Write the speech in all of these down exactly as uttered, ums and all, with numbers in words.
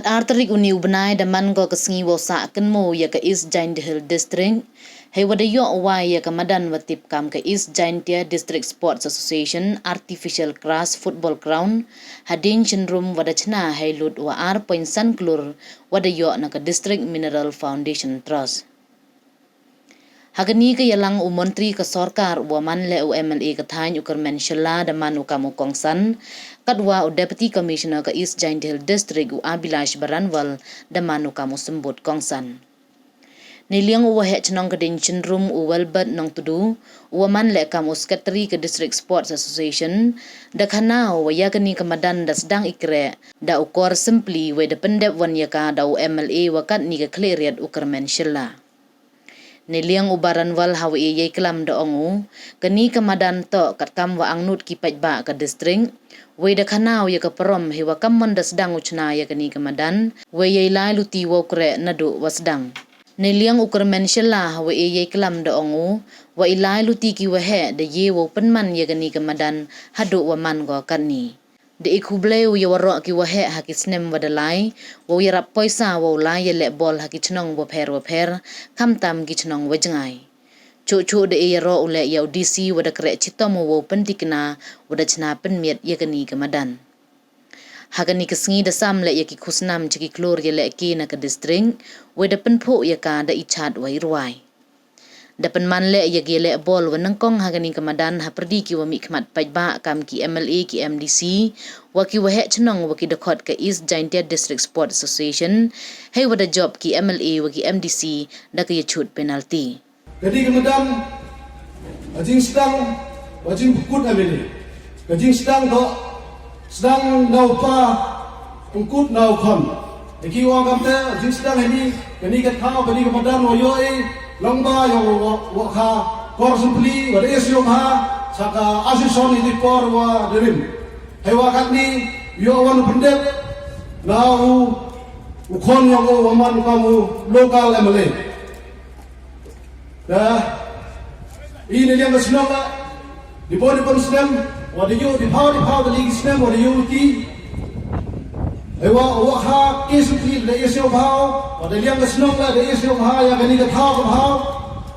Ar tarik uni u bnai da man ko ka sngi wow sah kynmaw ya ka East Jaintia Hills District, hei wa da yoh wai ya ka madan wa tip kam ka East Jaintia District Sports Association Artificial Grass Football Ground, hadien chynrum wa da chna hei lut wa ar point san klur wa da yoh na ka District Mineral Foundation Trust. Ha kani ka yalang u montri ka sorkar u wa man leh u M L A ka thaiñ u Kyrmen Shylla da man u kam u kongsan, katwa u Deputy Commissioner ka East Jaintia Hills District u Abhilash Baranwal da man u kam u symbut kongsan. Neiliang u waheh chnong ka Dieng Chynrum u Welbert Nongtudu, u wa man leh kam u Secretary ka District Sports Association, da khana u wa ya kani ka madan da sdang i kreh da u Kor Simply, wei da pyndep wan ya ka da u M L A wa katni ka khlieh riat u Kyrmen Shylla. Neiliang u Baranwal ha wa e yei klam da ong u, kani ka madan toh katkam wa angnud ki paidbah ka district, wei da khana u ya ka parom hei wa kammon da sdang u chna ya kani ka madan, wei yei lai luti wow kreh naduh wa sdang. Neiliang u Kyrmen Shylla ha wa e yei klam da ong u, wa i lai luti ki waheh da ye wow pynman ya kani ka madan haduh wa man ko katni. Da i khublei u ya waroh ki waheh ha ki snem wa da lai, wow yarap poisa wow lai ya leh bol ha ki chnong wapher wapher, khamtam ki chnong wa jngai. Chuh chuh da i yaroh u leh ya u D C wa da kreh chitom u wow pyntikna, wa da chna pynmiat ya kani ka madan. Ha kani ka sngi da sam leh ya ki khusnam cha ki khlur ya leh ki na ka district, wei da pynphuh ya ka da i chat wa i rwai. Da pynman leh ya ki ya leh bol wa nyngkong ha kani ka madan ha pyrdi ki wa mih khmat paidbah kam ki M L A, ki M D C, wa ki waheh chnong wa ki dkhot ka East Jaintia District Sports Association, hei wa da jop ki M L A wa ki M D C da ka ya chut penalty. Kani ka madan, ka jingsdang, ka jingpynkut M L A. Ka jingsdang toh, sdang na u pa, pynkut na u khon. Ki wa kamte, jingsdang heini, kani ka thaw, kani ka madan wa yoh i, long ba yong wa, wa kha, Kor Simply, wa da e sñiawbha, cha ka association i di por wa da rim. Hei wa katni, yoh wan pyndep, na u, u khon yong u, wa man kam u local M L A. Da, i neiliang ka snem la, di bor di bor snem, wa da yoh di phaw di phaw da li ki snem, wa da yoh ti. Hei wa, wa kha ki su ti da e sñiawbha, wa da liang ka snem la da e sñiawbha, ya kani ka thaw ka phaw.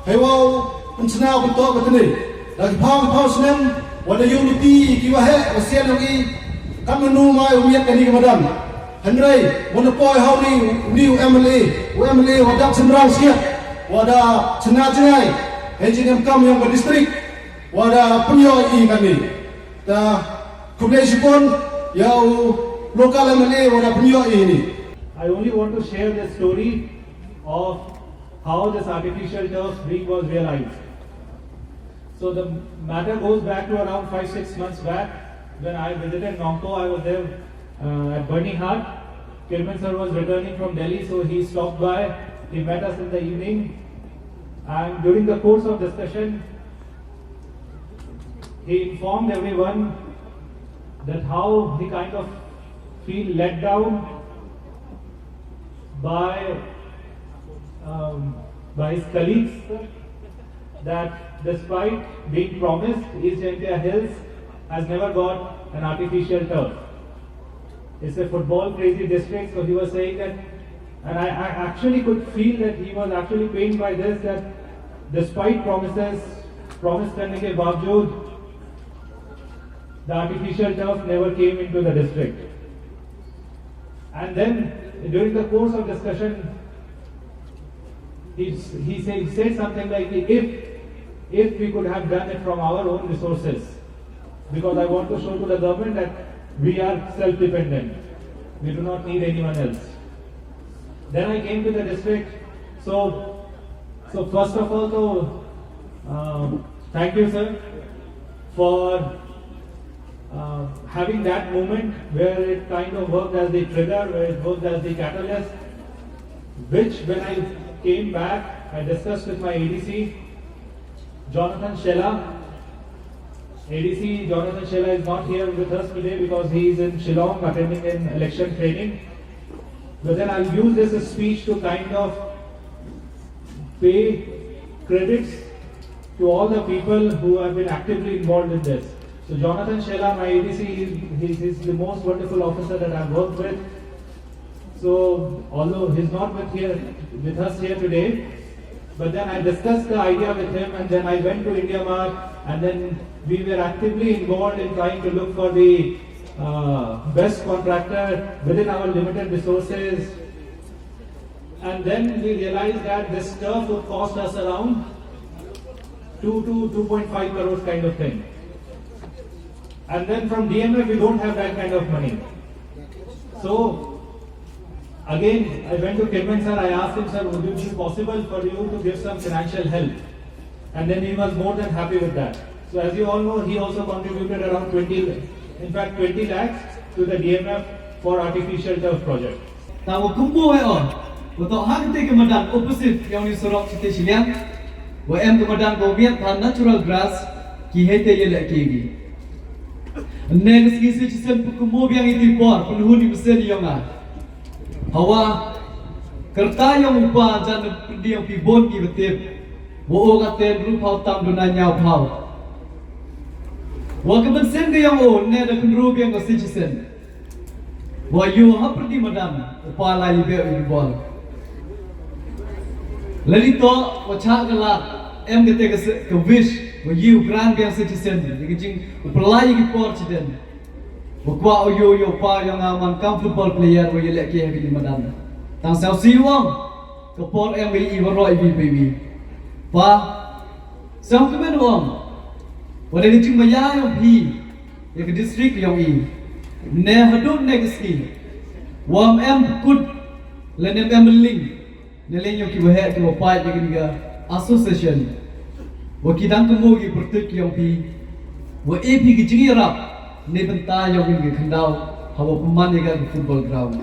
Hei wa, pynchna pyntoh ka tene. Da ki phaw ki phaw snem, wa da yoh ti, ki waheh, wa sian yong i, kam nu mai u miat kani ka madan. Hynrei, wa na poi ha uni, uni u M L A, u M L A wa dap chynrang siat, wa da chna jngai, hei jingem kam yong ka district, wa da pynyoh i kani. Da khublei chibun, ya u local M L A, wa da pynyoh i ni. I only want to share the story of how this artificial turf rink was realized. So the matter goes back to around five, six months back when I visited Nongpoh. I was there, uh, at Byrnihat. Kyrmen sir was returning from Delhi, so he stopped by. He met us in the evening. And during the course of discussion, he informed everyone that how he kind of feel let down by, um, by his colleagues, that despite being promised, East Jaintia Hills has never got an artificial turf. It's a football crazy district, so he was saying that, and I, I actually could feel that he was actually pained by this, that despite promises, promise karne ke baavjood, the artificial turf never came into the district. And then, during the course of discussion, he, he, say, he said something like, if, if we could have done it from our own resources, because I want to show to the government that we are self-dependent. We do not need anyone else. Then I came to the district. So, so first of all, so, uh, thank you, sir, for, uh, having that moment where it kind of worked as the trigger, where it worked as the catalyst, which when I came back, I discussed with my A D C, Jonathan Shella. A D C Jonathan Shella is not here with us today because he is in Shillong attending an election training. But then I'll use this speech to kind of pay credits to all the people who have been actively involved in this. So Jonathan Shella, my A D C, he is, he is the most wonderful officer that I've worked with. So, although he's not with here, with us here today, but then I discussed the idea with him, and then I went to India Mart, and then we were actively involved in trying to look for the, uh, best contractor within our limited resources. And then we realized that this turf would cost us around two to two point five crores kind of thing. And then from D M F, we don't have that kind of money. So, again, I went to Kidman sir, I asked him, "Sir, would it be possible for you to give some financial help?" And then he was more than happy with that. So as you all know, he also contributed around twenty, in fact, twenty lakhs to the D M F for artificial turf project. Tang wa kumbu he o, wa toh ha kate ka madan opposite yong ni surok Chiti Shiliang, wa em ka madan ko miat ha natural grass, ki hei te yaleh ki gi. Ne ka sngi Sir Chisien pynkumbu biang i ti por, pynhun i mynsiem yong nga. Hawa, kyrta yong u pa jan pyrdi yong phi bun ki wa tip. Wa o ka ten ru phaw tam duna ñiaw phaw. Wa ka mynsiem ka yong o ne da kynru biang ka Sir Chisien. Wa yoh ha pyrdi madan, u pa lai beh u bol. Lali toh, wa chah ka lad, em kate ka se-, ka wish, wa yoh grant biang Sir Chisien, ya ka jing, u pynlai ya ki por chiden. Wa kwah u yoh, yoh pa yong nga man kam football player, wa yaleh ki ha pyrdi madan. Tang saw si wang, ka por em wa i wa roi bi bi bi. Pa, saw kmen wang, wa da ka jing maya yong phi, ya ka district yong i. Ne hadooh ne ka sngi. Wa em kut, lane em ling. Ne ling yong ki wa heh ki wa pait ya kani ka association. Wa ki dang kumbu ki pyrtuit yong phi. Wa e phi ki jingyarap. Ne bynta yong kani ka khyndaw. Hawa pynman ya ka football ground.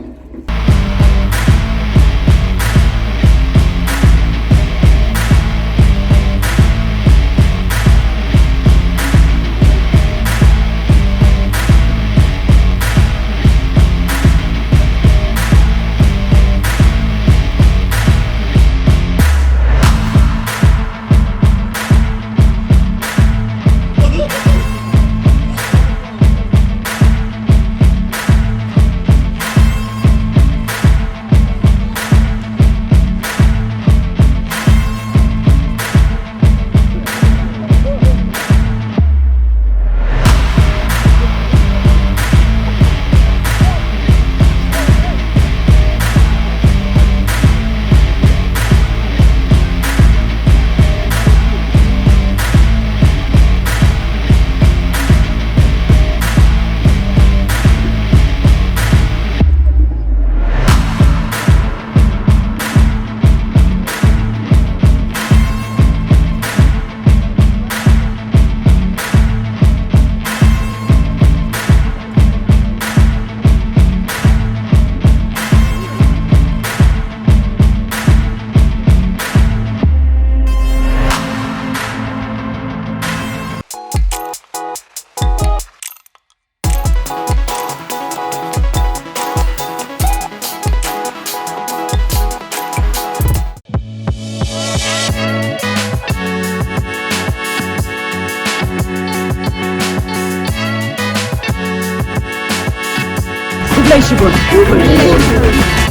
Khublei shibun.